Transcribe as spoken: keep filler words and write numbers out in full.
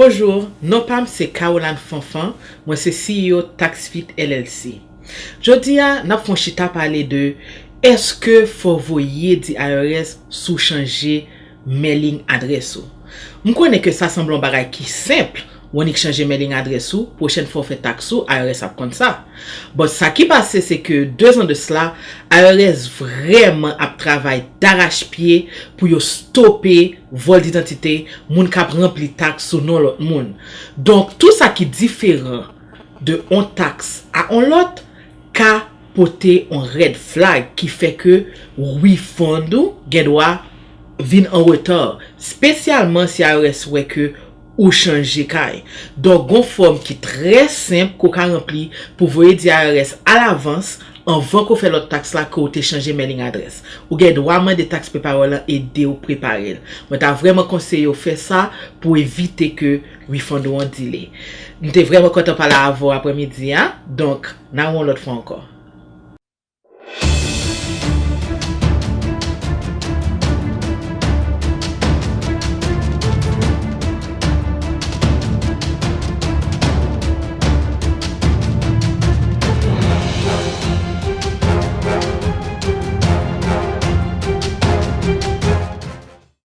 Bonjou, non pa m se Caroline Fanfan, mwen se C E O Taxfit L L C. Jodi a, n ap fè yon chita pale de èske fò w voye di I R S si w chanje mailing adrès ou. M konnen ke sa sanble yon bagay ki senp, w annik chanje mailing adrès ou, pwochèn fwa w fè taks ou, I R S ap konn sa. But sa ki pase se ke de zan de sila, I R S vrèman ap travay darachpye pou yo stope vòl didantite moun k ap ranpli taks sou non lòt moun. Donk, tou sa ki diferan de yon taks a yon lòt ka pote yon red flag ki fè ke refund ou gen dwa vin an reta, espesyalman si I R S wè ke ou chanje kay. Donk, gon fòm ki trè senp ke w ka ranpli pou voye di I R S alavans anvan ke w fè lòt taks la ke w te chanje mailing adrès. Ou gen dwa mande tax preparer lan ede w prepare l. Mwen ta vrèman konseye w fè sa pou evite ke refund ou an delay. M te vrèman kontan pale avè w aprèmidi a, donk, n a wè w yon lòt fwa ankò.